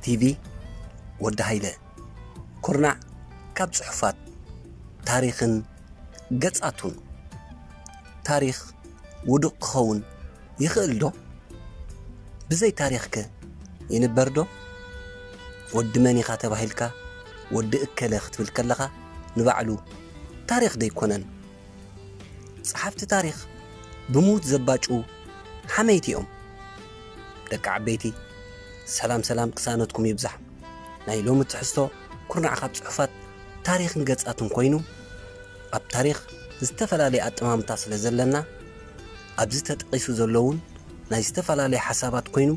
ቲቪ ወዲ ሃይለ። ኩርናዕ ካብ ጽሑፋት ታሪኽን ገጻቱን። ታሪኽ ውዱቕ ክኸውን ይኽእል ዶ? ብዘይ ታሪኽከ ይንበር ዶ? ወዲ መን ኢኻ ተባሂልካ ወዲ እከለ ክትብል ከለኻ ንባዕሉ ታሪኽ ደይኮነን። ጸሓፍቲ ታሪኽ ብምዉት ዘባጭዉ ሓመይቲ እዮም። ደቂ ዓበይቲ፣ ሰላም ሰላም ቅሳነትኩም ይብዛሕ። ናይ ሎሚ ትሕዝቶ ኩርናዕ ካብ ጽሑፋት ታሪኽን ገጻትን ኮይኑ፣ ኣብ ታሪኽ ዝተፈላለየ ኣጠማምታ ስለ ዘለና፣ ኣብዚ ተጠቒሱ ዘሎ እውን ናይ ዝተፈላለየ ሓሳባት ኮይኑ፣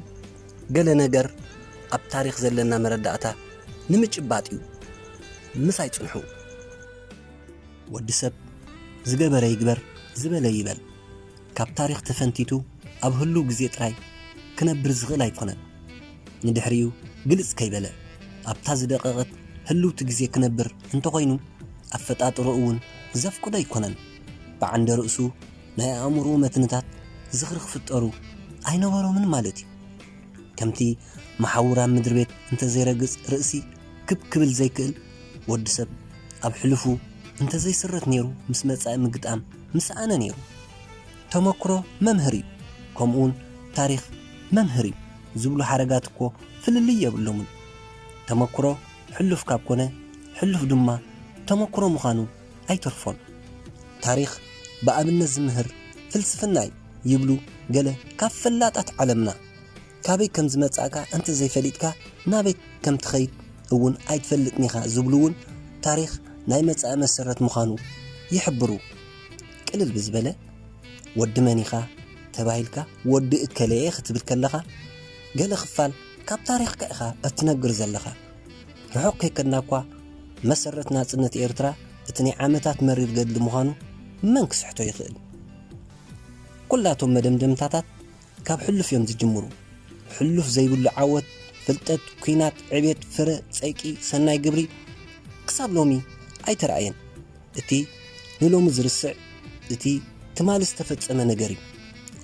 ገለ ነገር ኣብ ታሪኽ ዘለና መረዳእታ ንምጭባጥ እዩ። ምሳይ ጽንሑ። ወዲ ሰብ ዝገበረ ይግበር፣ ዝበለ ይበል፣ ካብ ታሪኽ ተፈንቲቱ ኣብ ህሉው ግዜ ጥራይ ክነብር ዝኽእል ኣይኮነን። ንድሕሪኡ ግልጽ ከይበለ ኣብታ ዝደቐቐት ህልውቲ ግዜ ክነብር እንተኾይኑ፣ ኣፈጣጥሮኡ እውን ዘፍቅዶ ኣይኮነን። ብዓንደ ርእሱ ናይ ኣእምሮኡ መትንታት ዝኽሪ ክፍጠሩ ኣይነበሮምን ማለት እዩ። ከምቲ መሓውር ኣብ ምድሪ ቤት እንተዘይረግጽ ርእሲ ክብ ክብል ዘይክእል፣ ወዲ ሰብ ኣብ ሕሉፉ እንተዘይስረት ነይሩ ምስ መጻኢ ምግጣም ምሰኣነ ነይሩ። ተመክሮ መምህር እዩ፣ ከምኡውን ታሪኽ መምህር እዩ ዝብሉ ሓረጋት እኮ ፍልልይ የብሎምን። ተመክሮ ሕሉፍ ካብ ኮነ፣ ሕሉፍ ድማ ተመክሮ ምዃኑ ኣይተርፎን። ታሪኽ ብኣብነት ዝምህር ፍልስፍና እዩ ይብሉ ገለ ካብ ፈላጣት ዓለምና። ካበይ ከም ዝመጻእካ እንተ ዘይፈሊጥካ፣ ናበይ ከም ትኸይድ እውን ኣይትፈልጥን ኢኻ ዝብሉ እውን ታሪኽ ናይ መጻኢ መሰረት ምዃኑ ይሕብሩ። ቅልል ብዝበለ፣ ወዲ መን ኢኻ ተባሂልካ፣ ወዲ እከለ እየ ክትብል ከለኻ፣ ገለ ክፋል ካብ ታሪኽካ ኢኻ እትነግር ዘለኻ። ርሑቕ ከይከድና እኳ፣ መሰረት ናጽነት ኤርትራ እቲ ናይ ዓመታት መሪር ገድሊ ምዃኑ መን ክስሕቶ ይኽእል? ኩላቶም መደምደምታታት ካብ ሕሉፍ እዮም ዝጅምሩ። ሕሉፍ ዘይብሉ ዓወት፣ ፍልጠት፣ ኲናት፣ ዕቤት፣ ፍረ፣ ጸይቂ፣ ሰናይ ግብሪ ክሳብ ሎሚ ኣይተራእየን። እቲ ንሎሚ ዝርስዕ፣ እቲ ትማሊ ዝተፈጸመ ነገር እዩ።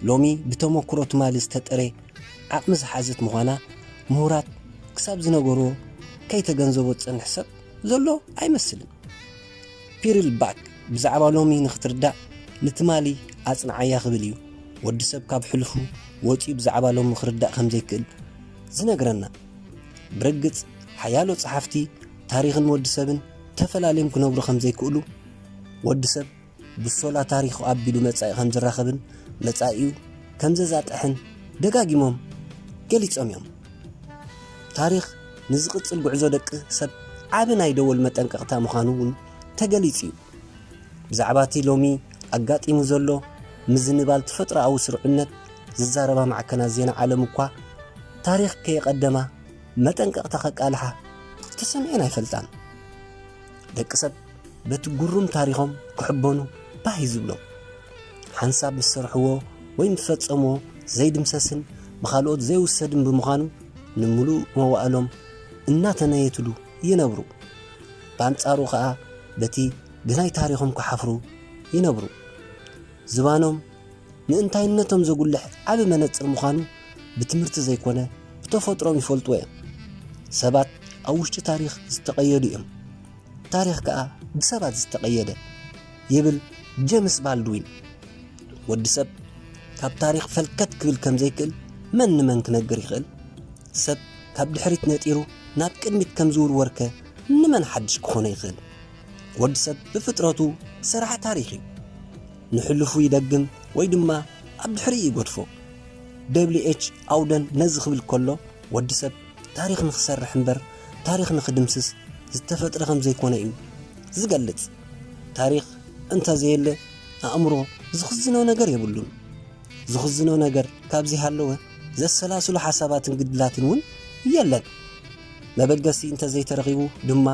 ሎሚ ብተመክሮ ትማሊ ዝተጠረ ዓቕሚ ዝሓዘት ምዃና ምሁራት ክሳብ ዝነገርዎ ከይተገንዘቦ ዝጸንሕ ሰብ ዘሎ ኣይመስልን። ፒርል ባክ ብዛዕባ ሎሚ ንኽትርዳእ ንትማሊ ኣጽንዓያ ክብል እዩ። ወዲ ሰብ ካብ ሕልፉ ወጺኡ ብዛዕባ ሎሚ ክርዳእ ከም ዘይክእል ዝነግረና። ብርግጽ ሓያሎ ጸሓፍቲ ታሪኽን ወዲ ሰብን ተፈላልዮም ክነግሩ ከም ዘይክእሉ፣ ወዲ ሰብ ብሶላ ታሪኹ ኣቢሉ መጻኢ ከም ዝራኸብን መጻኢኡ ከም ዘዛጥሕን ደጋጊሞም ገሊጾም እዮም። ታሪኽ ንዝቕጽል ጉዕዞ ደቂ ሰብ ዓቢ ናይ ደወል መጠንቀቕታ ምዃኑ እውን ተገሊጹ እዩ። ብዛዕባ እቲ ሎሚ ኣጋጢሙ ዘሎ ምዝንባል ተፈጥሮኣዊ ስርዑነት ዝዛረባ ማዕከናት ዜና ዓለም እኳ፣ ታሪኽ ከየቐደማ መጠንቀቕታ ከቃልሓ ተሰሚዐን ኣይፈልጣን። ደቂ ሰብ በቲ ግሩም ታሪኾም ክሕበኑ ባህ እዩ ዝብሎም። ሓንሳብ ምስ ሰርሕዎ ወይ ምስ ፈጸምዎ ዘይድምሰስን ብኻልኦት ዘይውሰድን ብምዃኑ፣ ንምሉእ መዋእሎም እናተነየትሉ ይነብሩ። ብኣንጻሩ ኸኣ፣ በቲ ግናይ ታሪኾም ክሓፍሩ ይነብሩ። ዝባኖም ንእንታይነቶም ዘጉልሕ ዓቢ መነጽር ምዃኑ ብትምህርቲ ዘይኮነ ብተፈጥሮም ይፈልጥዎ እዮም። ሰባት ኣብ ውሽጢ ታሪኽ ዝተቐየዱ እዮም። ታሪኽ ከኣ ብሰባት ዝተቐየደ፣ ይብል ጀምስ ባልድዊን። ወዲ ሰብ ካብ ታሪኽ ፈልከት ክብል ከም ዘይክእል መን ንመን ክነግር ይኽእል? ሰብ ካብ ድሕሪት ነጢሩ ናብ ቅድሚት ከም ዝውርወርከ ንመን ሓድሽ ክኾኖ ይኽእል? ወዲ ሰብ ብፍጥረቱ ሰራሕ ታሪኽ እዩ። ንሕሉፉ ይደግም ወይ ድማ ኣብ ድሕሪኡ ይገድፎ። ደብሊው ኤች ኣውደን ነዚ ክብል ከሎ፣ ወዲ ሰብ ታሪኽ ንኽሰርሕ እምበር ታሪኽ ንኽድምስስ ዝተፈጥረ ከም ዘይኮነ እዩ ዝገልጽ። ታሪኽ እንተ ዘየለ፣ ኣእምሮ ዝኽዝኖ ነገር የብሉን። ዝኽዝኖ ነገር ካብ ዘይሃለወ፣ ዘሰላስሎ ሓሳባትን ግድላትን እውን የለን። መበገሲ እንተ ዘይተረኺቡ ድማ፣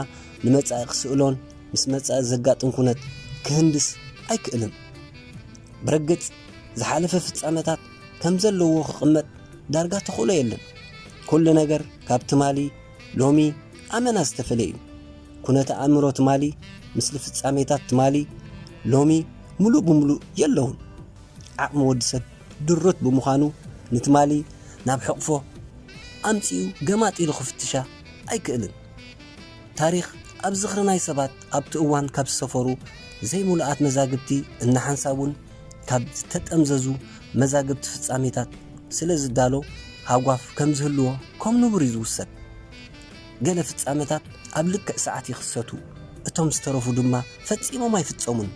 ንመጻኢ ክስእሎን ምስ መጻኢ ዘጋጥም ኩነት ክህንድስ ኣይክእልን። ብርግጽ፣ ዝሓለፈ ፍጻመታት ከም ዘለዎ ክቕመጥ ዳርጋ ተኽእሎ የለን። ኩሉ ነገር ካብ ትማሊ፣ ሎሚ፣ ኣመና ዝተፈለየ እዩ። ኩነተ ኣእምሮ ትማሊ፣ ምስሊ ፍጻሜታት ትማሊ፣ ሎሚ፣ ምሉእ ብምሉእ የለውን። ዓቕሚ ወዲ ሰብ ድሩት ብምዃኑ፣ ንትማሊ ናብ ሕቕፎ ኣምጺኡ ገማጥ ኢሉ ክፍትሻ ኣይክእልን። ታሪኽ ኣብ ዝኽሪ ናይ ሰባት ኣብቲ እዋን ካብ ዝሰፈሩ ዘይምሉኣት መዛግብቲ እናሓንሳብ እውን ካብ ዝተጠምዘዙ መዛግብቲ ፍጻሜታት ስለ ዝዳሎ ሃጓፍ ከም ዝህልዎ ከም ንቡር እዩ ዝውሰድ። ገለ ፍጻመታት ኣብ ልክዕ ሰዓት ይኽሰቱ፣ እቶም ዝተረፉ ድማ ፈጺሞም ኣይፍጸሙን።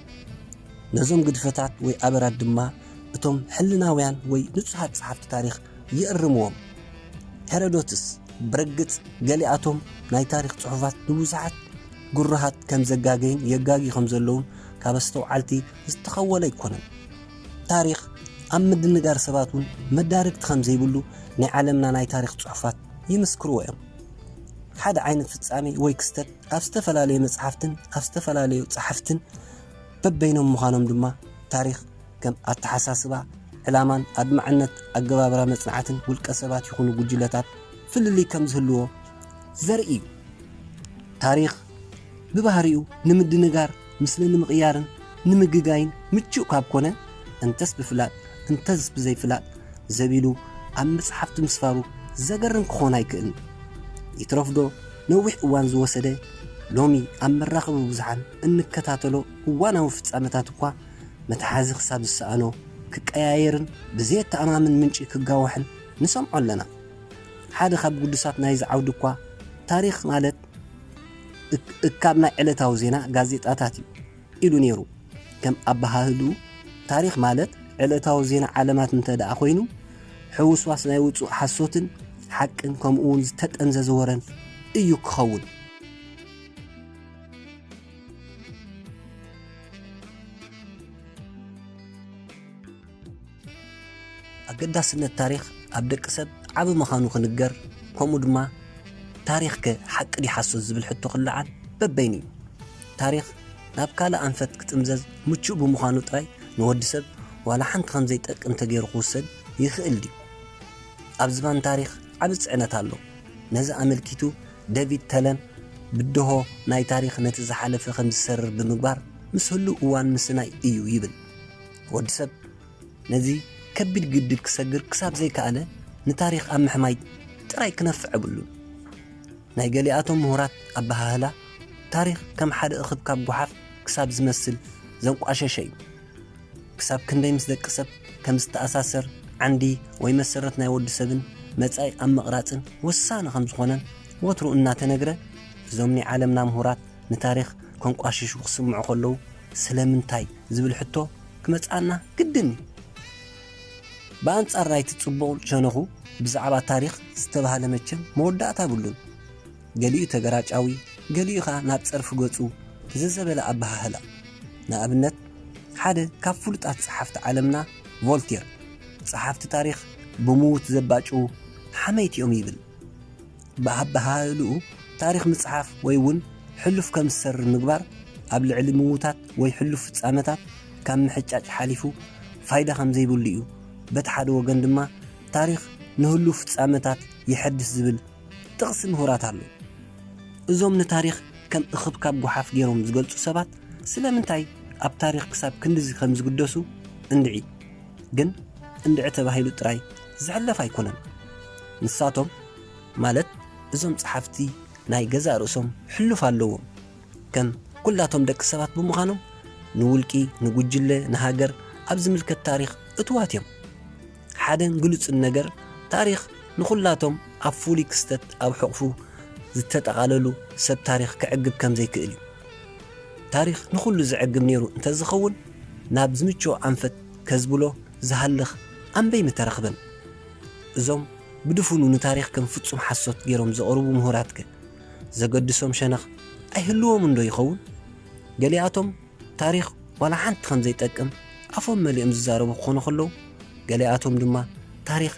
ነዞም ግድፈታት ወይ ኣበራት ድማ እቶም ሕልናውያን ወይ ንጹሃት ጸሓፍቲ ታሪኽ ይእርምዎም። ሄሮዶትስ ብርግጽ ገሊኣቶም ናይ ታሪኽ ጽሑፋት ንብዙሓት ግሩሃት ከም ዘጋገዩን የጋግዩ ከም ዘለዉን ካብ ኣስተውዓልቲ ዝተኸወለ ኣይኮነን። ታሪኽ ኣብ ምድንጋር ሰባት እውን መዳርግቲ ከም ዘይብሉ ናይ ዓለምና ናይ ታሪኽ ጽሑፋት ይምስክርዎ እዮም። ሓደ ዓይነት ፍጻሜ ወይ ክስተት ኣብ ዝተፈላለዩ መጽሓፍትን ኣብ ዝተፈላለዩ ጸሓፍትን በበይኖም ምዃኖም ድማ ታሪኽ ከም ኣተሓሳስባ፣ ዕላማን ኣድማዕነት ኣገባብራ መጽናዕትን ውልቀ ሰባት ይኹኑ ጉጅለታት ፍልልይ ከም ዝህልዎ ዘርኢ እዩ። ታሪኽ ብባህሪኡ ንምድንጋር፣ ምስሊ ንምቕያርን ንምግጋይን ምቹእ ካብ ኮነ፣ እንተስ ብፍላጥ እንተስ ብዘይፍላጥ ዘቢሉ ኣብ መጽሓፍቲ ምስፋሩ ዘገርም ክኾን ኣይክእልን። ይትረፍዶ ነዊሕ እዋን ዝወሰደ፣ ሎሚ ኣብ መራኸቢ ብዙሓን እንከታተሎ እዋናዊ ፍጻመታት እኳ መትሓዚ ክሳብ ዝሰኣኖ ክቀያየርን ብዘየተኣማምን ምንጪ ክጋወሕን ንሰምዖ ኣለና። ሓደ ካብ ግዱሳት ናይዚ ዓውዲ እኳ ታሪኽ ማለት እክ- እካብ ናይ ዕለታዊ ዜና ጋዜጣታት እዩ ኢሉ ነይሩ። ከም ኣበሃህልኡ ታሪኽ ማለት ዕለታዊ ዜና ዓለማት እንተ ደኣ ኮይኑ፣ ሕውስዋስ ናይ ውጹእ ሓሶትን ሓቅን ከምኡ እውን ዝተጠምዘዘ ወረን እዩ ክኸውን። ኣገዳስነት ታሪኽ ኣብ ደቂ ሰብ ዓቢ ምዃኑ ክንገር፣ ከምኡ ድማ ታሪኽ ከ ሓቂ ድዩ ሓሶት ዝብል ሕቶ ክለዓል በበይኑ እዩ። ታሪኽ ናብ ካልእ ኣንፈት ክጥምዘዝ ምቹእ ብምዃኑ ጥራይ ንወዲ ሰብ ዋላ ሓንቲ ከም ዘይጠቅም ተገይሩ ክውሰድ ይኽእል ድዩ? ኣብ ዝባን ታሪኽ ዓቢ ጽዕነት ኣሎ። ነዚ ኣመልኪቱ ዴቪድ ተለን ብድሆ ናይ ታሪኽ ነቲ ዝሓለፈ ከም ዝሰርር ብምግባር ምስ ህሉው እዋን ምስናይ እዩ ይብል። ወዲ ሰብ ነዚ ከቢድ ግድል ክሰግር ክሳብ ዘይከኣለ ንታሪኽ ኣብ ምሕማይ ጥራይ ክነፍዕ የብሉን። ናይ ገሊኣቶም ምሁራት ኣበሃህላ ታሪኽ ከም ሓደ እኽብካብ ጓሓፍ ክሳብ ዝመስል ዘንቋሸሸ እዩ። ክሳብ ክንደይ ምስ ደቂ ሰብ ከም ዝተኣሳሰር ዓንዲ ወይ መሰረት ናይ ወዲ ሰብን መጻኢ ኣብ ምቕራጽን ወሳኒ ከም ዝኾነን ወትሩ እናተነግረ፣ እዞም ናይ ዓለምና ምሁራት ንታሪኽ ከንቋሽሹ ክስምዑ ከለዉ ስለምንታይ ዝብል ሕቶ ክመጽኣና ግድን እዩ። ብኣንጻር ናይቲ ጽቡቕ ሸነኹ ብዛዕባ ታሪኽ ዝተባህለ መቸም መወዳእታ የብሉን። ገሊኡ ተገራጫዊ፣ ገሊኡ ኸኣ ናብ ጸርፊ ገጹ ዘዘበለ ኣበሃህላ። ንኣብነት፣ ሓደ ካብ ፍሉጣት ጸሓፍቲ ዓለምና ቮልቴር፣ "ጸሓፍቲ ታሪኽ ብምዉት ዘባጭዉ ሓመይቲ እዮም" ይብል። ብኣበሃህልኡ፣ ታሪኽ ምጽሓፍ ወይ እውን ሕሉፍ ከም ዝሰርር ምግባር፣ ኣብ ልዕሊ ምዉታት ወይ ሕሉፍ ፍጻመታት ካብ ምሕጫጭ ሓሊፉ ፋይዳ ከም ዘይብሉ እዩ። በቲ ሓደ ወገን ድማ፣ ታሪኽ ንህሉው ፍጻመታት የሐድስ ዝብል ጥቕሲ ምሁራት ኣሎ። እዞም ንታሪኽ ከም እኽብካብ ጓሓፍ ገይሮም ዝገልጹ ሰባት ስለምንታይ ኣብ ታሪኽ ክሳብ ክንድዚ ከም ዝግደሱ እንድዒ። ግን እንድዒ ተባሂሉ ጥራይ ዝሕለፍ ኣይኮነን። ንሳቶም፣ ማለት እዞም ጸሓፍቲ፣ ናይ ገዛእ ርእሶም ሕሉፍ ኣለዎም። ከም ኩላቶም ደቂ ሰባት ብምዃኖም፣ ንውልቂ፣ ንጉጅለ፣ ንሃገር ኣብ ዝምልከት ታሪኽ እትዋት እዮም። ሓደን ግሉጽን ነገር፣ ታሪኽ ንኹላቶም ኣብ ፍሉይ ክስተት ኣብ ሕቑፉ ዝተጠቓለሉ ሰብ ታሪኽ ክዕግብ ከም ዘይክእል እዩ። ታሪኽ ንኹሉ ዘዕግብ ነይሩ እንተዝኸውን፣ ናብ ዝምችኦ ኣንፈት ከዝብሎ ዝሃልኽ ኣንበይ ምተረኽበን። እዞም ብድፉኑ ንታሪኽ ከም ፍጹም ሓሶት ገይሮም ዘቕርቡ ምሁራትከ፣ ዘገድሶም ሸነኽ ኣይህልዎምን ዶ ይኸውን? ገሊኣቶም ታሪኽ ዋላ ሓንቲ ከም ዘይጠቅም ኣፎም መሊኦም ዝዛረቡ ክኾኑ ከለዉ፣ ገሊኣቶም ድማ ታሪኽ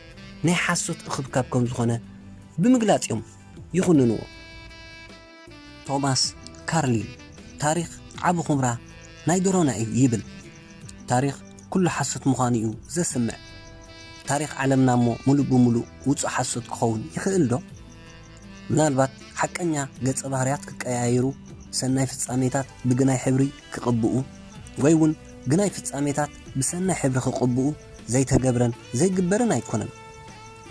ናይ ሓሶት እኽብካብ ከም ዝኾነ ብምግላጽ እዮም ይኹንንዎ። ቶማስ ካርሊል፣ "ታሪኽ ዓቢ ኹምራ ናይ ዶሮና እዩ" ይብል። ታሪኽ ኩሉ ሓሶት ምዃኑ እዩ ዘስምዕ። ታሪኽ ዓለምና እሞ ምሉእ ብምሉእ ውጹእ ሓሶት ክኸውን ይኽእል ዶ? ምናልባት ሓቀኛ ገጸ ባህርያት ክቀያየሩ፣ ሰናይ ፍጻሜታት ብግናይ ሕብሪ ክቕብኡ፣ ወይ እውን ግናይ ፍጻሜታት ብሰናይ ሕብሪ ክቕብኡ ዘይተገብረን ዘይግበርን ኣይኮነን።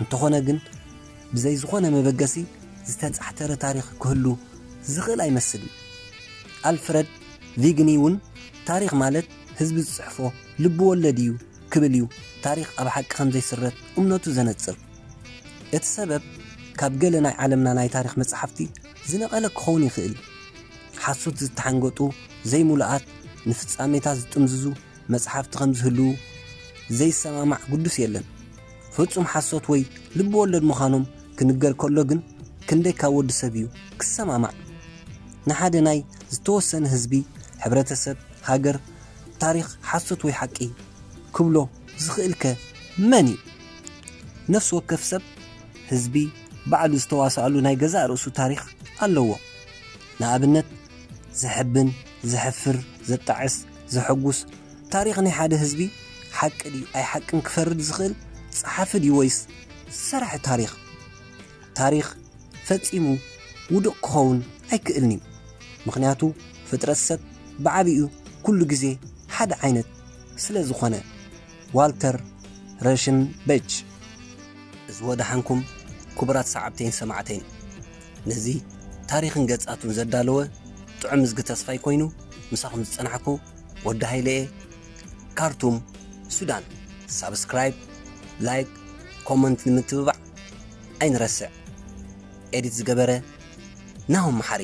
እንተኾነ ግን፣ ብዘይ ዝኾነ መበገሲ ዝተጻሕተረ ታሪኽ ክህሉ ዝኽእል ኣይመስልን። ኣልፍረድ ቪግኒ እውን ታሪኽ ማለት ህዝቢ ዝጽሕፎ ልቢ ወለድ እዩ ክብል እዩ ታሪኽ ኣብ ሓቂ ከም ዘይስረት እምነቱ ዘነጽር። እቲ ሰበብ ካብ ገለ ናይ ዓለምና ናይ ታሪኽ መጻሕፍቲ ዝነቐለ ክኸውን ይኽእል። ሓሶት ዝተሓንገጡ ዘይሙሉኣት ንፍጻሜታት ዝጥምዝዙ መጻሕፍቲ ከም ዝህልዉ ዘይሰማማዕ ግዱስ የለን። ፍጹም ሓሶት ወይ ልቢ ወለድ ምዃኖም ክንገር ከሎ ግን ክንደይ ካብ ወዲ ሰብ እዩ ክሰማማዕ? ንሓደ ናይ ዝተወሰነ ህዝቢ፣ ሕብረተሰብ፣ ሃገር ታሪኽ ሓሶት ወይ ሓቂ ክብሎ ዝኽእልከ መን እዩ? ነፍሲ ወከፍ ሰብ፣ ህዝቢ፣ ባዕሉ ዝተዋሳኣሉ ናይ ገዛእ ርእሱ ታሪኽ ኣለዎ። ንኣብነት፣ ዘሕብን፣ ዘሕፍር፣ ዘጣዕስ፣ ዘሐጉስ ታሪኽ ናይ ሓደ ህዝቢ ሓቂ ድዩ ኣይሓቅን ክፈርድ ዝኽእል ጸሓፊ ድዩ ወይስ ሰራሒ ታሪኽ? ታሪኽ ፈጺሙ ውዱቕ ክኸውን ኣይክእልን እዩ። ምኽንያቱ ፍጥረት ሰብ ብዓቢኡ ኩሉ ግዜ ሓደ ዓይነት ስለ ዝኾነ። ዋልተር ረሽንበች። እዚ ወደሓንኩም ክቡራት ሰዓብተይን ሰማዕተይን፣ ነዚ ታሪኽን ገጻቱን ዘዳለወ ጥዑም እዝጊ ተስፋይ ኮይኑ፣ ምሳኹም ዝጸናሕኩ ወዲ ሃይለየ፣ ካርቱም፣ ሱዳን። ሳብስክራይብ፣ ላይክ፣ ኮመንት ንምትብባዕ ኣይንረስዕ። ኤዲት ዝገበረ ናሆም መሓሪ።